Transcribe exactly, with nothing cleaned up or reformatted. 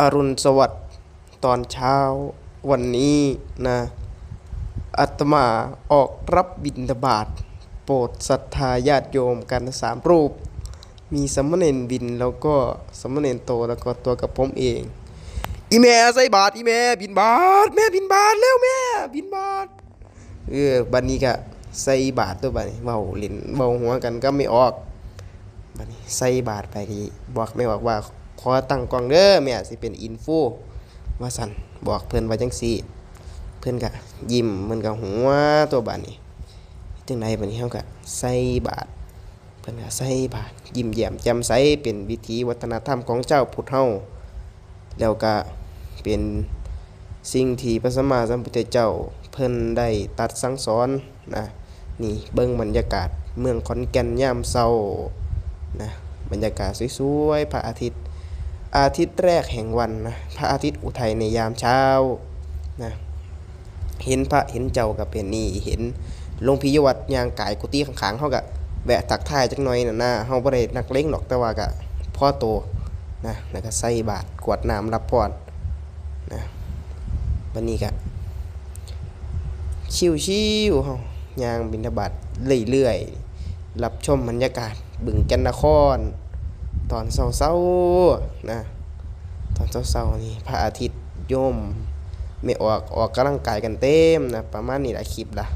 อรุณสวัสดิ์ตอนเช้าวันนี้นะ อาตมาออกรับบิณฑบาต โปรดศรัทธาญาติโยมกันสามรูป มีสามเณรวิน แล้วก็สามเณรโต แล้วก็ตัวกับผมเอง อีแม่ใส่บาตร อีแม่บิณฑบาต แม่บิณฑบาตแล้วแม่บิณฑบาต เออ บัดนี้ก็ใส่บาตรตัวบัดนี้ เว้าเล่นเว้าหัวกันก็ไม่ออก บัดนี้ใส่บาตรไปก็บอกแม่ออกว่า ขอตั้งกล้องเด้อแม่ สิเป็นอินฟู ว่าซั่น บอกเพิ่นว่าจังซี่ เพิ่นก็ยิ้ม เพิ่นก็หัวตัวบัดนี้ จังได๋บัดนี้เฮาก็ใส่บาตร เพิ่นก็ใส่บาตร ยิ้มแย้มแจ่มใส เป็นวิถีวัฒนธรรมของชาวพุทธเฮา แล้วก็เป็นสิ่งที่พระสัมมาสัมพุทธเจ้าเพิ่นได้ตรัสสั่งสอนนะ นี่เบิ่งบรรยากาศเมืองขอนแก่นยามเช้านะ บรรยากาศสวยๆ พระอาทิตย์ อาทิตย์แรกแห่งวันนะ พระอาทิตย์อุทัยในยามเช้านะ เห็นพระเห็นเจ้าก็เป็นนี่ เห็นหลวงพี่อยู่วัดย่างกายกุฏิข้างๆ เฮาก็แวะทักทายจักหน่อยน่ะนะ เฮาบ่ได้นักเลงดอก แต่ว่าก็พอโตนะ แล้วก็ใส่บาตรกรวดน้ำรับพรนะ บัดนี้ก็ชิวๆ เฮาย่างบิณฑบาตเรื่อยๆ รับชมบรรยากาศบึงแก่นนคร ตอนเช้าๆ นะ ตอนเช้าๆ นี่พระอาทิตย์โยมแม่ออก ออกกำลังกายกันเต็มนะ ประมาณนี้ล่ะคลิปล่ะ